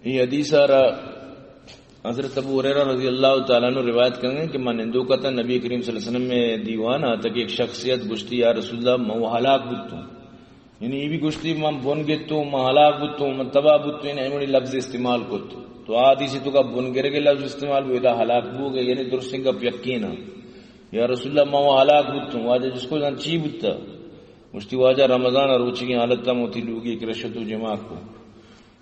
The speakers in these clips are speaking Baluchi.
اے حدیث ءَ را حضرت ابو ہریرہ رضی اللہ تعالیٰ عنہ روایت کنگ ءَ کہ من نندوک اتاں نبی کریم صلی اللہ علیہ وسلم ءِ دیوان ءَ، تک یک شخصے ات، گوشتی: یا رسول اللہ، من وَ ہلاک بوتوں۔ یعنی اے بھی گوشتی: من بن گتوں، من ہلاک بوتوں، من تباہ بوتوں، یعنی اے وڑیں لفظ استعمال کت۔ تو آ حدیث ءِ توکا بن گرگ ءِ لفظ استعمال بو، ادا ہلاک بوگ ءِ، یعنی درستیں گپ یکیں نا۔ یا رسول اللہ، من وَ ہلاک بوتوں۔ واجہ جست کو: زان چی بوتا؟ گوشتی: واجہ، رمضان ءِ روچگیں حالت ءَ من وتی لوگی کرا شتوں، جماع کو۔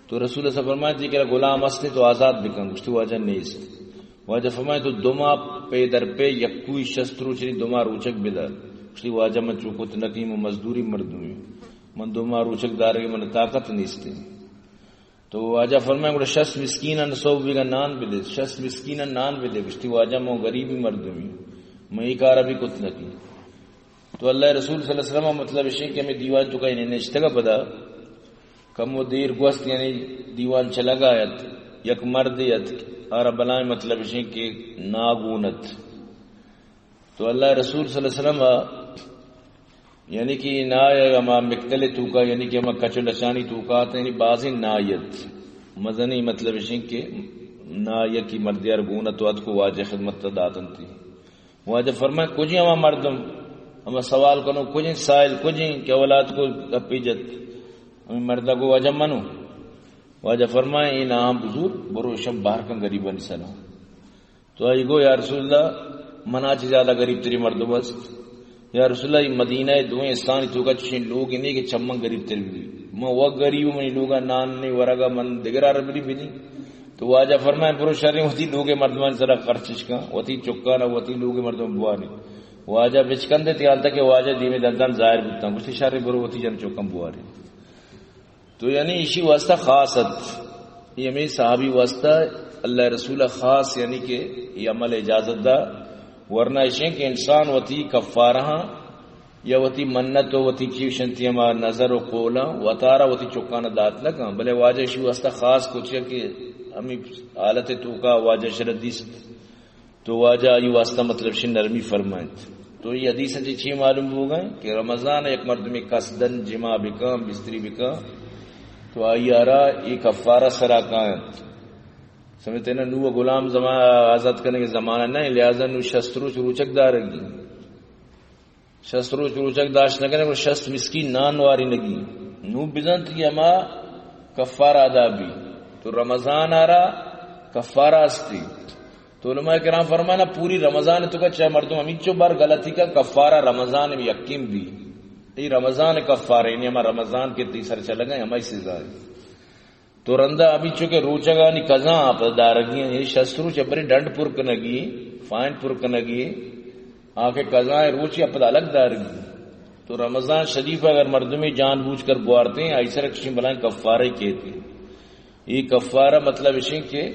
تو رسول اللہ صلی اللہ علیہ وسلم فرمائے: تئی کرا غلام است تو آزاد بکن۔ گوشتی: واجہ نیست۔ واجہ فرمائے: تو دو ماہ پہ در پہ یکوئی شست روچ، یعنی دو ماہ روچگ بدار۔ گوشتی: واجہ من چو کت نہ کنیں، من مزدوری مردمے، من دو ماہ روچگ دارگ ءِ من طاقت نیست۔ تو واجہ فرمائے: گڑا شست مسکیناں سوب بیگا نان بدے، شست مسکیناں نان بدے۔ گوشتی: واجہ من غریبیں مردمے، من اے کار ءَ بھی کت نہ کنیں۔ تو اللہ ءِ رسول صلی اللہ علیہ وسلم ءِ مطلب اش کہ ہمے دیوان ءِ توکا یعنی نشتگ ءَ پدا کمو دیر گوست، یعنی دیوان چلگا ات، یک مردے ات، آرا بلائیں مطلب اش کہ نا گون ات۔ تو اللہ ءِ رسول صلی اللہ علیہ وسلم ءَ یعنی کہ نا ہما مکتل ءِ توکا، یعنی کہ ہما کچ ءُ لچانی توکا ات، یعنی بازیں نائے ات۔ مزنیں مطلب اش کہ نا یکے مردے آرا گون ات، تو اتکو واجہ ءِ خدمت ءَ داتنتی۔ واجہ فرمائے: کجیں ہما مردم، ہما سوال کنوک کجیں، سائل کجیں کہ اولاد کو گپے جت؟ ہمے مرد ءَ گو: واجہ منوں۔ واجہ فرمائے: اے نام بزور، برو اشاں بہر کن غریبانی سرا۔ تو آئی گو: یا رسول اللہ، منا چہ زیادہ غریب تریں مردم است۔ یا رسول اللہ، اے مدینہ ءِ دوئیں حصہانی توکا چشیں لوگے نے کہ چہ من غریب تر بی۔ من وَ غریب، منی لوگا نان نے، ورگا من دگرا را بری بدیں۔ تو واجہ فرمائے: برو شریں وتی لوگ ءِ مردمانی سرا خرچ اش کن، وتی چکاں ءَ وتی لوگ ءِ مردم بواریں۔ واجہ بچکندت، حال تک کہ واجہ ءِ دیمے دندان ظاہر بوتاں۔ گوشتی: شریں، برو وتی جن چکاں بواریں۔ تو یعنی ایشی واسطہ خاص ات۔ اے ہمے صحابی واسطہ اللہ ءِ رسول ءَ خاص یعنی کہ اے عمل ءِ اجازت دا، ورنہ اشیں کہ انسان وتی کفارہاں یا وتی منت ءُ وتی چی گوشنتی ہما نذر ءُ قولاں وتارا وتی چکاں ءَ دات نہ کن، بلے واجہ ایشی واسطہ خاص کت کہ ہمے حالت ءِ توکا واجہ ءَ شر دیست۔ تو واجہ آئی واسطہ مطلب شی نرمی فرمائنت۔ تو اے حدیث ءَ چہ چی معلوم بوگا کہ رمضان ءَ یک مردمے قصداً جماع بکن، بستری بکن، تو آئی ءَ را اے کفارہ سرا کاینت۔ سمجھتے نا، نوں غلام زمان آزاد کنگ ءِ زمانہ نہ، لہذا نوں شست روچ روچگ دارگی۔ شست روچ روچگ داشت نہ کنے، گڑا شست مسکین نان وارینگی۔ نوں بزانت کہ ہما کفارہ ادا بی۔ تو رمضان ءَ را کفارہ استی۔ تو علماء کرام فرمانا، پوری رمضان ءِ توکا چہ مردم ہمینچو بار غلطی کا، کفارہ رمضان ءِ یکیں بی۔ اے رمضان ءِ کفارہ، یعنی ہما رمضان کہ تئی سر چلگا، ہمائی سزا ہے۔ تو رندا ہمینچو کہ روچگانی قضا پدا دارگی ہیں، اے شست روچ ءَ برے ڈنڈ پر کنگی، فائن پر کنگی، آ کہ قضا روچ ءَ پدا الگ دارگی۔ تو رمضان شریف ءَ اگر مردمے جان بوجھ کر بوارتے ہیں، آئی سر کشیں بلائیں کفارہ کیتے۔ اے کفارہ مطلب اشیں کہ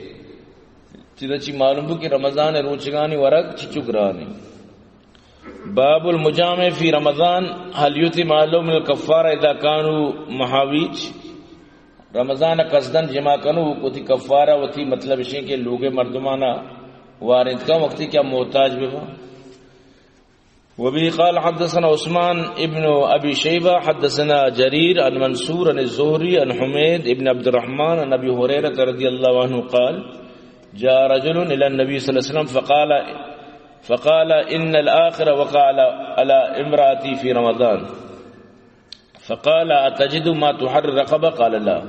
چدا چی معلوم بو کہ رمضان ءِ روچگانی ورگ چچو گران ہیں۔ باب المجامع فی رمضان، هل یتم اهله من الکفارہ اذا کانوا محاویج؟ رمضان ءَ قصداً جماع کنوک وتی کفارہ، وتی مطلب اشیں کہ لوگ ءِ مردمانا وارینت کن وقتی کہ محتاج بباں۔ وبه قال حدثنا عثمان ابن ابي شيبة حدثنا جرير عن منصور عن الزهري عن حميد بن عبد الرحمن عن ابي هريرة رضي الله عنه قال: جاء رجل الى النبي صلى الله عليه وسلم فقال، فقال: ان الاخر وقع على، على امرأتي في رمضان. فقال: أتجد ما تحرر رقبة؟ قال: لا.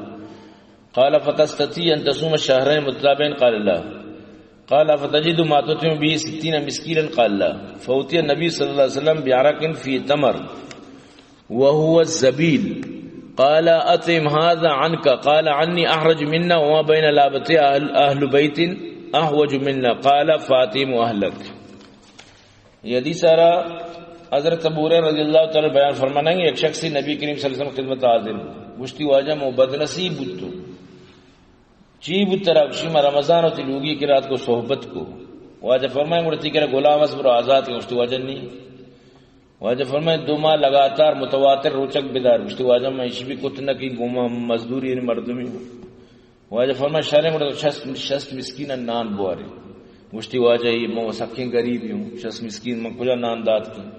قال: فتستطيع أن تصوم شهرين متتابعين؟ قال: لا. قال: فتجد ما تطعم به ستين مسكينا؟ قال: لا. فأتي النبي صلى الله عليه وسلم بعرق فيه تمر وهو الزبيل. قال: أطعم هذا عنك. قال: عني أحرج منا وما بين لابتي أهل، أهل بيت أحوج منا. قال: فأطعم أهلك. اے حدیث ءَ را حضرت ابو ہریرہ رضی اللہ تعالیٰ عنہ بیان فرمانگ، یک شخصے نبی کریم صلی اللہ علیہ وسلم خدمت ءَ حاضر بو۔ گوشتی: واجہ، من بدنصیب بوتوں۔ چی بوت ترا؟ گوشی: من رمضان ءَ وتی لوگی کرا اتکو صحبت کو۔ واجہ فرمائے: گڑا تئی کرا غلام است، برو آزاد کن۔ گوشتی: واجہ نی۔ واجہ فرمائے: دو ماہ لگاتار متواتر روچگ بدار۔ گوشتی: واجہ، من ایشی بھی کت نہ کنیں، گوں من مزدوری یعنی مردمی۔ واجہ فرمائے: شریں، گڑا شست، شست مسکین نان بوارے۔ گوشتی: واجہ، اے من سکیں غریبے اوں، شست مسکین من کجا نان دات کنیں؟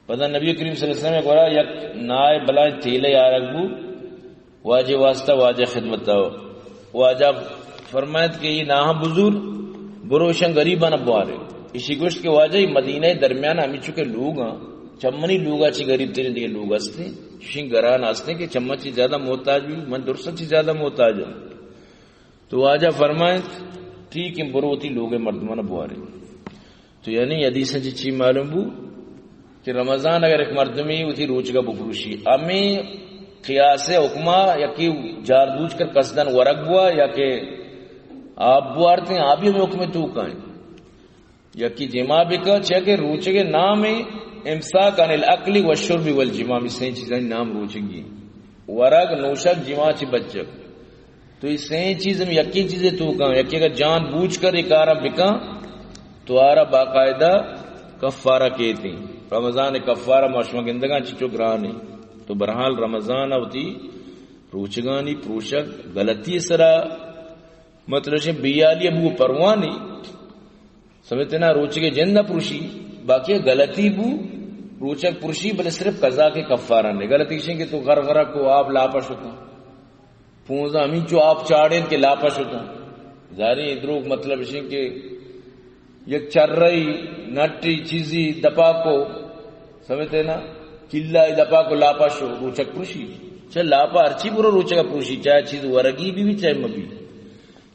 پدا نبی کریم صلی اللہ علیہ وسلم ءِ گورا یک نائے بلائیں تیلے آرگ بو، واجہ واسطہ، واجہ خدمت ءَ۔ واجہ فرمائیت کہ اے ناہاں بزور، برو اشاں غریباں بوارے۔ اشی گوشت کہ واجہ، اے مدینہ درمیان ہمیچو کہ لوگاں، چمنی لوگا چی غریب ترین دیگہ لوگ ہستیں، شین گران ہستیں کہ چمن چی زیادہ محتاج بھی، من درساں چی زیادہ محتاج ہوں۔ تو واجہ فرمائیت، ٹھیک ہے، برو وتی لوگ مردمان بوارے۔ تو یعنی حدیث چی چی معلوم بو کہ رمضان اگر ایک مردمی وتی روچگا بپروشی، ہمیں قیاس حکما یکی جان بوجھ کر قصدن ورگ بوا یا کہ آپ بوارتے ہیں، آبی ہمیں حکم تو کائیں۔ یکی جماع بکا، چیا کہ روچگے نام امساک عن الاکل والشرب والجماع، ہمیں سیں چیزانی نام روچگی۔ ورگ، نوشگ، جماع چی بچک۔ تو اے سئیں چیز ہم یکیں چیزے توکاں، یکے اگر جان بوجھ کر اے کارا بکاں تو آرا باقاعدہ کفارہ کیتیں۔ رمضان کفارہ ما شما گندگاں چچو گرانے۔ تو بہرحال رمضان وتی روچگانی پروشگ غلطی سرا، مطلب شے بیالی ابو پروانی سمجھتے نا، روچگے جند نہ پروشی، باقی غلطی بو، روچگ پروشی، بلے صرف قضا کے کفارہ نے۔ غلطی شیں کہ تو غرغرہ کو آپ لاپا شتاں، پونزا ہمینچو آپ چاڑیں کہ لاپا شتاں۔ ظاہر ہے، اے دروگ مطلب شیں کہ یک چرئی، نٹی، چیزی دپا کو، سمجھتے نا، کلا دپا کو لاپا شو، روچگ پروشی۔ چہ لاپا ہرچی برو روچگ پروشی، چاہے چیز ورگی بھی، بھی چاہے مبی۔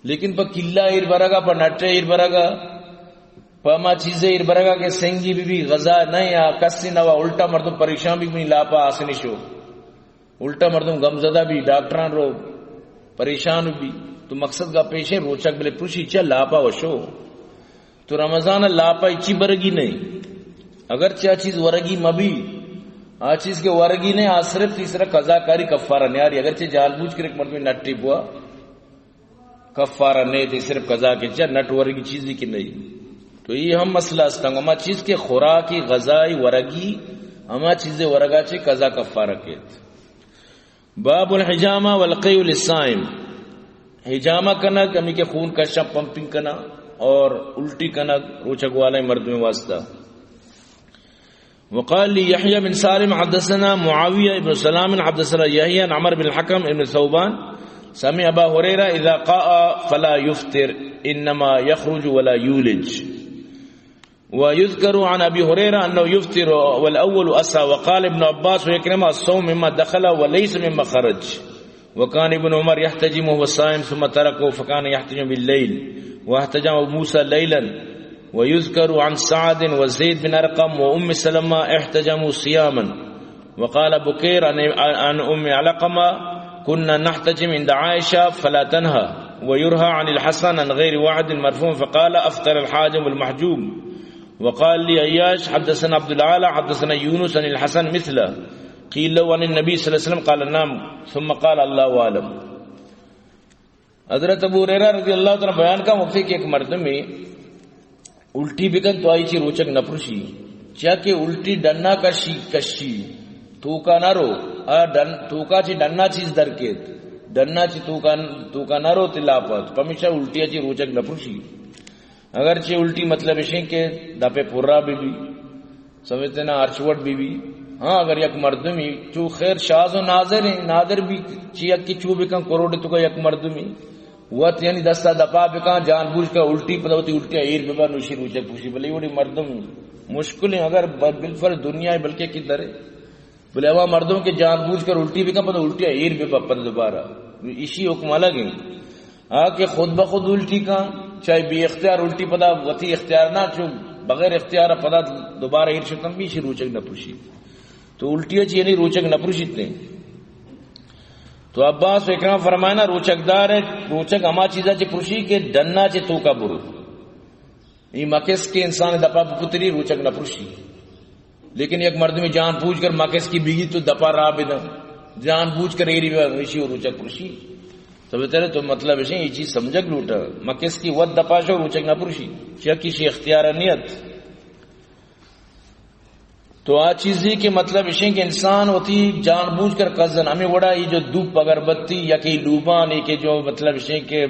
لیکن پہ کلا ایر برگا، پہ نٹے ایر برگا، پہ ہما چیزے ایر برگا کہ سنگی بی بی غذا نہ یا کسی نوا، الٹا مردم پریشان بی، منی لاپا آسنی شو۔ الٹا مردم غمزدہ بی، ڈاکٹران رو پریشان بی۔ تو مقصد گپے شے روچگ بلے پروشی چہ لاپا وشو۔ تو رمضان لاپا اچی برگی نہیں۔ اگرچہ آ چیز ورگی مبی، آ چیز کے ورگی نہیں، آ صرف تیسرا قضا کاری کفارہ نیاری۔ اگرچہ جان بوجھ کر ایک مردم نٹی بوا، کفارہ نے تے صرف قضا کے چا نٹ ورگی چیزی کی نہیں۔ تو یہ ہم مسئلہ است، ہما چیز کے خوراکی غذائی ورگی، ہما چیز ورگا چے قضا کفارہ کیت۔ باب الحجامہ والقیء للصائم۔ حجامہ کنگ، ہمی کے خون کشا، پمپنگ کنا اور الٹی کنگ روچگ والے مردم واسطہ۔ وقال لي يحيى بن سالم حدثنا معاوية بن سلام حدثنا يحيى عن عمرو بن الحكم بن ثوبان سمع أبا هريرة إذا قاء فلا يفطر، إنما يخرج ولا يولج. ويذكر عن أبي هريرة أنه يفطر والأول أسهى. وقال ابن عباس وعكرمة: الصوم مما دخل وليس مما خرج. وكان ابن عمر يحتجم وهو صائم ثم تركه فكان يحتجم بالليل، واحتجم أبو موسى ليلا. ويذكر عن سعد وزيد بن أرقم وأم سلمة احتجموا صياما. وقال بكير عن، عن أم علقمة: كنا نحتجم عند عائشة فلا تنهى. ويروى عن الحسن عن غير واحد مرفوعا فقال: أفطر الحاجم والمحجوم. وقال لي عياش: حدثنا عبد الأعلى حدثنا يونس عن الحسن مثله. قيل له: عن النبي صلى الله عليه وسلم؟ قال: نعم. ثم قال: الله أعلم. حضرت ابو ہریرہ رضی اللہ تعالی عنہ بیان کا، وقتی کہ ایک مردمی الٹی بکن تو آئی چی روچگ نہ پروشی، چیا کہ الٹی ڈنا کشی، کشی توکا نہ رو، آ ڈن، توکا چی ڈنا چیز در کیت، ڈنا چی توکا، توکا نہ رو تے لاپا، پمیشا الٹی چی روچگ نہ پروشی۔ اگرچہ الٹی مطلب اشیں کہ دپے پورا بی بی، سمجھتے نا، ہرچ وڑ بی بی۔ ہاں، اگر یک مردمی چو خیر شاز و نادر ہیں، نادر بی چی یک کی چو بکن کروڑ تو کا یک مردمی وت یعنی دستا دپا بکن، جان بوجھ کا الٹی پدا وتی الٹی ایر ببا، نوشی روچگ پوشی، بلے وڑی مردم مشکل ہیں۔ اگر ب-، بالفرض دنیا ہے بلکہ کی درے، بلے ہما مردم کہ جان بوجھ کر الٹی بکن، پدا الٹی ایر ببا پدا دوبارہ، ایشی حکم الگ ہیں۔ آ کہ خود بخود الٹی کن، چاہے بے اختیار الٹی پدا وتی اختیار نہ، چو بغیر اختیار پدا دوبارہ ایر شتن بی، ایشی روچگ نہ پوشی۔ تو الٹی چی یعنی روچگ نہ پوشیت نے۔ تو عباس و اکرام فرمائنا، روچگ دار ہے، روچگ ہما چیزا چی پوشی کہ ڈنا چی توکا برو۔ اے مکس کہ انسان دپا بپتری روچگ نہ پروشی۔ لیکن یک مردمی جان بوجھ کر مکس کی بگی تو دپا راہ بدن، جان بوجھ کر ایری بہ ایشی روچگ پروشی۔ سمجھتے رہے تو مطلب اشیں، یہ چیز سمجھگ لوٹا۔ مکس کی وت دپا شو روچگ نہ پروشی، چیا کہ ایشی اختیار نیت۔ تو آ چیزی کہ مطلب اشیں کہ انسان وتی جان بوجھ کر کزن، ہمیں وڑا یہ جو دھوپ اگربتی یا کہ لوبان، یہ کہ جو مطلب اشیں کہ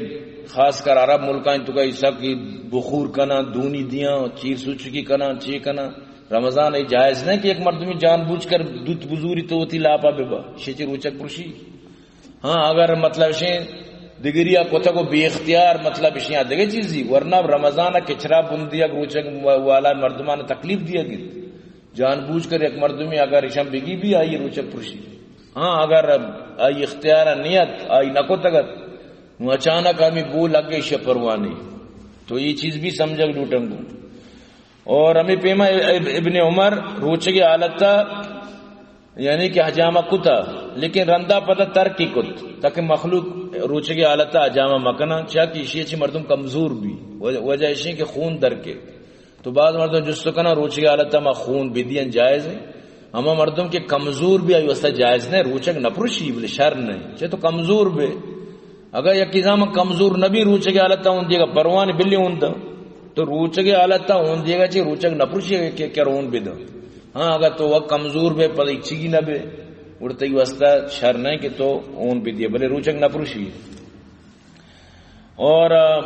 خاص کر عرب ملکاں تو کا ایسا کہ بخور کنا، دونی دیاں، چیر سوچکی کنا، چی کنا، رمضان یہ جائز نہیں کہ یک مردمی جان بوجھ کر دوت بزوری تو وتی لاپا ببا، شچی روچگ پروشی۔ ہاں، اگر مطلب اشیں دگریا کتگ و بے اختیار، مطلب اشیاں دگہ چیزی، ورنہ رمضان ء کچرا بندیگ، روچگ والا مردمان تکلیف دیگ انت۔ جان بوجھ کر یک مردمی اگر اشاں بگی بھی آئی روچگ پرشی۔ ہاں، اگر آئی اختیار نیت، آئی نہ کتگ ات، نو اچانک ہمیں بو لگ گئی شہ پروانی، تو یہ چیز بھی سمجھگ لوٹنگ گوں۔ اور ہمیں پیما اب-، ابن عمر روچگی حالتا یعنی کہ حجامہ کتا، لیکن رندا پدا ترکی کت، تاکہ مخلوق روچگی حالتا حجامہ مکنن، چیا کہ اشی چی مردم کمزور بھی، وجہ، وجہ اشی کہ خون درکے۔ تو بعض مردم جست کنا روچگی حالتا ما خون بدین جائز ہے۔ ہما مردم کہ کمزور بھی آئی واسطہ جائز نہیں، روچگ نہ پرشی بلے شر نہیں، چہ تو کمزور بھی۔ اگر یک زمان کمزور نہ بھی روچگی حالتا ہون دیگا پروان بلی ہون دا۔ تو روچگی حالتا ہون دیگا چی روچگ نہ پرشی کہ کر ہون بدن۔ ہاں، اگر تو وہ کمزور بے، پتہ چیگی نہ بے، اور تئی واسطہ شر نہیں کہ تو ہون بدیے، بلے روچگ نہ پرشی۔ اور، آ،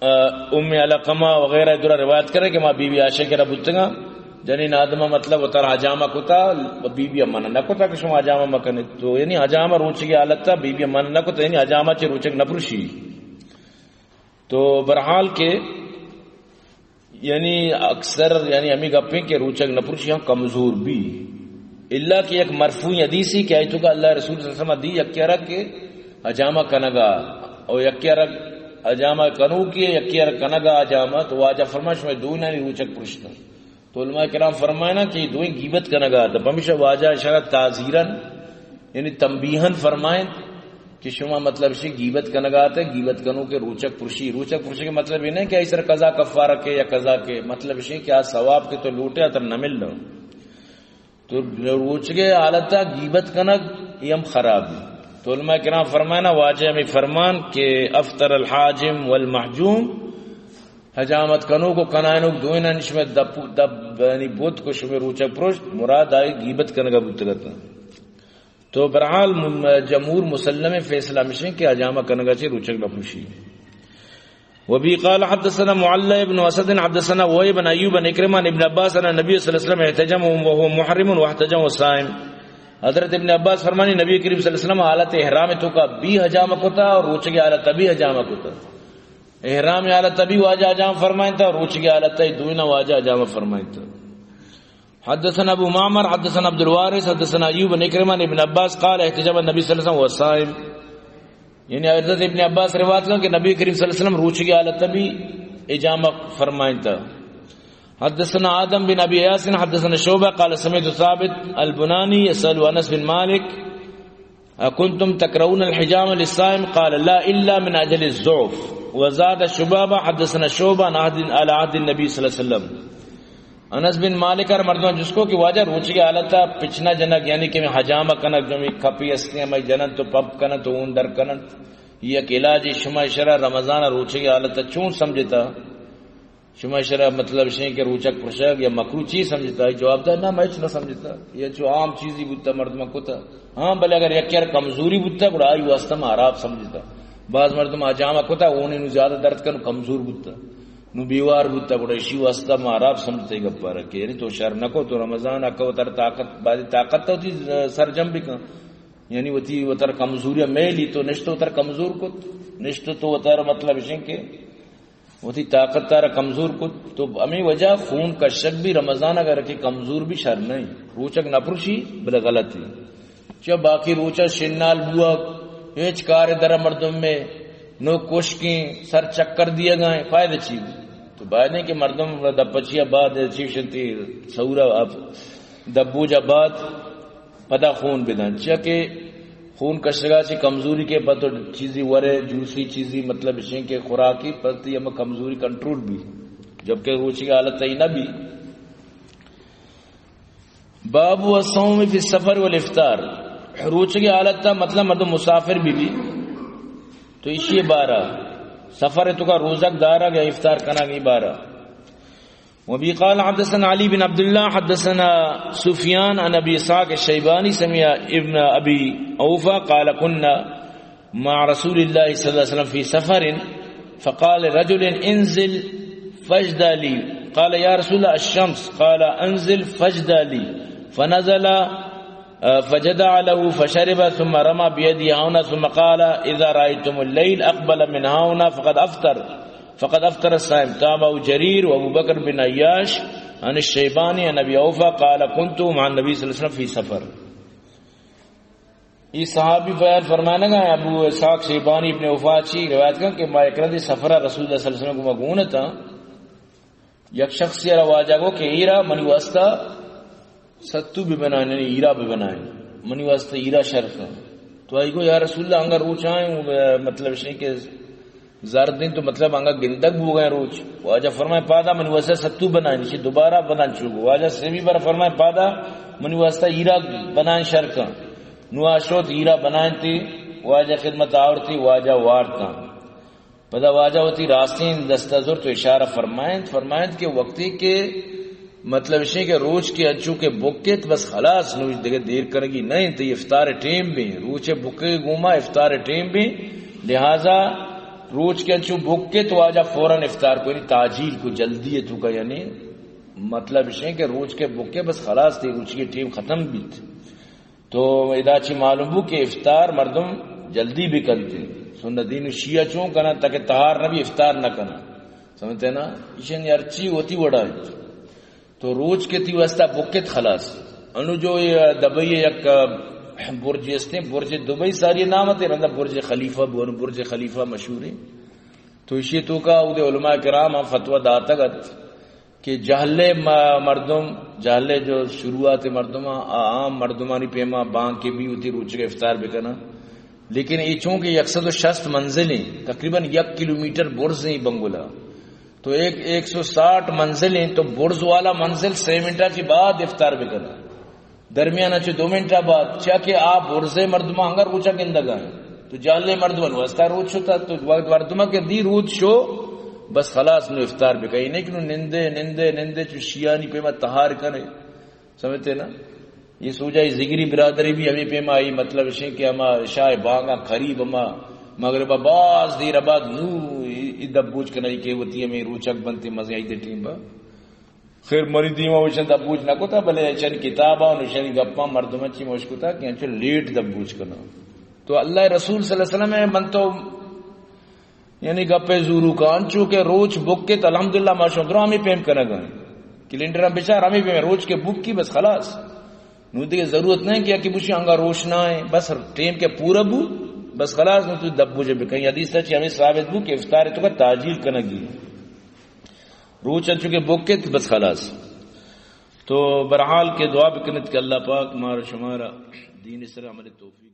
آ، ام علقمہ وغیرہ درا روایت کرے کہ ما بی بی عائشہ کرا بوتگا، جنین آدمہ مطلب وتر حجامہ کتا، بی بی منع نہ کتا کہ شما حجامہ مکنے۔ تو یعنی حجامہ روچگی حالتا بی بی منع نہ کتا، یعنی حجامہ چی روچگ نہ پرشی۔ تو برحال کہ یعنی اکثر یعنی ہمیں گپیں کہ روچگ نہ پرشی ہم کمزور بھی۔ الا کہ یک مرفوع حدیثی کہ آئی تو کا اللہ رسول صلی اللہ علیہ وسلم دی یک کیا رکھ کہ حجامہ کنگا، اور یک کیا رکھ حجامہ کنو کی، یک کیا رکھ کنگا حجامہ، تو واجہ فرمائش میں دو نانی روچگ پرشتا۔ تو علماء کرام فرمائنا کہ دوئیں غیبت کنگا، تو پمیشہ واجہ اشارہ تعزیرن یعنی تنبیہن فرمائیں کہ شما مطلب شی غیبت کنگا تے، غیبت کنو کہ روچگ پرشی۔ روچگ پرشی کے مطلب یہ نہیں کہ ایسر قضا کفارہ کے یا قضا کے، مطلب شی کہ آ ثواب کے تو لوٹے اتر نہ مل لو۔ تو روچگے حالتا غیبت کنگ یہ ہم خراب ہے۔ تو علماء کرام فرمائنا واجہ میں فرمان کہ افطر الحاجم والمحجوم، حجامت کنوک و کنائنوک دوئینانی شمئے دپ، دپ، یعنی بوت کو شمئے روچگ پروشت، مراد آئی غیبت کنگا بوتگت۔ تو برحال م-، جمہور مسلم فیصلہ مشیں کہ حجامہ کنگا چے روچگ نہ پروشی۔ وبه قال حدثنا معلى بن اسد حدثنا وهيب بن ايوب عن عكرمة عن ابن عباس ان النبي صلى الله عليه وسلم احتجم وهو محرم واحتجم وهو صائم۔ حضرت ابن عباس فرمانی نبی کریم صلی اللہ علیہ وسلم حالت احرام تو کا بھی حجامہ کتا اور روچگی حالت بھی حجامہ کتا۔ احرام حالت ابھی واجہ حجامہ فرمائیں تھا، روچ کی حالت ہے دوینا واجہ حجامہ فرمائیں تھا۔ حدثنا ابو معمر حدثنا عبد الوارث حدثنا ایوب عن عکرمہ عن ابن عباس قال احتجم النبی صلی اللہ علیہ وسلم وهو صائم۔ یعنی حضرت ابن عباس روایت کن کہ نبی کریم صلی اللہ علیہ وسلم روچ کی حالت ابھی حجامہ فرمائیں تھا۔ حدثنا آدم بن ابی ایاس حدثنا شعبہ قال سمعت ثابت البنانی يسأل انس بن مالک أكنتم تكرهون الحجامة للصائم؟ قال: لا، إلا من أجل الضعف. وزاد شبابة: حدثنا شعبة عن عهد، على عهد النبي صلى الله عليه وسلم. انس بن مالک ءَ مردم جست کو کہ واجہ روچگی حالتا پچنا جنگ، یعنی کہ ہمے حجامہ کنگ، جو ہمے کپی ہستی ہمے جنن تو پمپ کنن تو اون در کنن، یہ ایک علاج، شما اشرا رمضان روچگی حالتا چون سمجھتا؟ شما اشرا مطلب شیں کہ روچگ پرشگ یا مکروہ چی سمجھتا؟ جواب دا، نہ، میں ہچ نہ سمجھتا، یہ چو عام چیزی بوتا، مردم کتا۔ ہاں، بلے اگر یک یار کمزوری بوتا، گڑا آئی واسطہ ما حراب سمجھتا۔ بعض مردم حجامہ کتا، اونی نو زیادہ درد کن، کمزور بوتا، نو بیوار بوتا، گڑا اشی واسطہ ما حراب سمجھتے گپارا کہ یعنی تو شر نکو، تو رمضان اکا وتر طاقت، بعضی طاقت تو تھی سرجم بکن، یعنی وتی وتر کمزوری میلی تو نشتو وتر کمزور کت، نشتو تو وتر مطلب شیں کہ وتی طاقت ءَ را کمزور کت، تو ہمے وجہ خون کشگ بھی رمضان اگر کہ کمزور بھی شر نہیں، روچگ نہ پرشی بلے غلط ہے۔ چہ باقی روچا شنال بوا، ہیچ کار در مردم میں نو کشکیں سر چکر دیا گئے، فائدہ چی؟ تو باید نہیں کہ مردم دپچیا بعد چی شنتی سورا دبوجا بعد پدا خون بدن، چیا کہ خون کشگا چہ کمزوری کے پتو چیزی ورے، جوسی چیزی، مطلب اشیں کہ خوراکی پتی ہم کمزوری کنٹرول بھی، جبکہ روچی حالت ہی نہ بھی۔ باب الصوم فی السفر والافطار، روچی حالت تا مطلب مردم مسافر بھی بھی، تو اسی بارہ سفر تو کا روزگ دارا یا افطار کنا گی بارہ۔ وبه قال حدثنا علي بن عبد الله حدثنا سفيان عن أبي إسحاق الشيباني سمع ابن أبي أوفى قال: كنا مع رسول الله صلى الله عليه وسلم في سفر فقال لرجل: انزل فاجد لي. قال: يا رسول الله، الشمس. قال: انزل فاجد لي. فنزل فجدع له فشرب ثم رمى بيده هنا ثم قال: إذا رأيتم الليل أقبل من هنا فقد أفطر، فقد أفطر الصائم. تابعه جرير وأبو بكر بن عياش عن الشيباني عن أبي أوفى قال: كنت مع النبي صلى الله عليه وسلم في سفر. اے صحابی بیان فرمانگا، ابو اسحاق شیبانی ابن اوفا چی روایت کن کہ ما یک رندے سفر رسول اللہ صلی اللہ علیہ وسلم گما گون اتاں. یک شخصی را واجہ گو کہ ایرا منی واسطہ ستو بہ بنائیں، یعنی ہیرا بہ بنائیں، منی واسطہ ہیرا شر کن. تو آئی گو یا رسول اللہ، انگا روچ آئیں، مطلب شے کہ زردیں تو مطلب انگا گندگ بو گئے روچ. واجہ فرمائے پادا منی واسطہ ستو بنائیں، شے دوبارہ بنان چو گو. واجہ سیمی بار فرمائے پادا منی واسطہ ہیرا بنائیں شر کن. نو آ شوت ہیرا بنائیں تی، واجہ خدمت آورتی، واجہ وارتاں. پدا واجہ وتی راستیں دست ء زرت و اشارہ فرمائنت، فرمائنت کہ وقتی کہ مطلب اشیں کہ روچ کہ انچو کہ بکت، بس خلاص، نو دگہ دیر کنگی نہ انت، افطار ٹیم بیں، روچ بکے گوما افطار ٹیم بیں، لہذا روچ کہ انچو بکت واجہ فوراً افطار کو، یعنی تاجیل کو، جلدی ہے تو کا، یعنی مطلب اشیں کہ روچ کے بکے بس خلاص تھی، روچ کی ٹیم ختم بیت. تو ادا چی معلوم بو کہ افطار مردم جلدی بکنت. سنت دین شیعہ چون کنن تاکہ تہار نبی افطار نہ کنن. سمجھتے نا؟ ایشن ہرچی وتی وڑا انت. تو روچ کے تی واسطہ بکت خلاص. انو جو یہ دبئی یک برج استیں، برج دبئی ساری نام تے رندا برج خلیفہ بون، برج خلیفہ مشہور ہے. تو اشی تو کا او دے علماء کرام فتوی داتگ ات کہ جہلے م-، مردم، جہلے جو شروعات مردم آ، آ عام مردمانی پیما بانگ کے بھی ہوتی روچ کے افطار بکنا. لیکن یہ چونکہ یک سد و شست منزل ہیں، تقریباً یک کلومیٹر برز ہیں بنگلہ، تو ایک، ایک سو ساٹھ منزل ہیں، تو برز والا منزل سے منٹا چی بعد افطار بکنا. درمیان چہ دو منٹ بعد، چیا کہ آ برزے مردماں انگا روچا گندگا ہیں. تو جہلے مردماں واسطہ روچ شتا، تو وقت مردماں کہ دی روچ شو، بس خلاص نو افطار بکئی. نہیں کہ نو نندے، نندے، نندے، چو شیانی پیما تہار کنے. سمجھتے نا؟ یہ سوجا یہ ذگری برادری بھی ہمیں پیما آئی، مطلب اشیں کہ ہما عشاء بانگا قریب ہما مغربا باز دیر بعد نو ای، ای دبوچ کنائی کہ وتی ہمیں روچک بنتے مزے آئی دے ٹیم با. خیر، منی دیما وشن دبوچ نہ کتا، بلے ایشانی کتاباں و ایشانی گپاں مردم چی مشکتا کہ انچو لیٹ دبوچ کنا. تو اللہ رسول صلی اللہ علیہ وسلم ہے، من تو یعنی گپے زورو کان، چونکہ روچ بکت، الحمدللہ، ما شما درو ہمیں پیم کنگا. کیلنڈر ہم بچار، ہمیں پیم، روچ کے بکی، بس خلاص. نو دیگہ ضرورت نہیں کہ، کہ بوشی انگا روشنا ہے، بس ٹیم کے پورا بو، بس خلاص، نو تو دبوچ بکن. حدیث تا چی ہمیں ثابت بو کہ افطار تو کا تاجیل کنگی. روچ انچو کہ بکت، بس خلاص. تو برحال کہ دعا بکنت کہ اللہ پاک مارا شمارا دین سر عمل توفیق.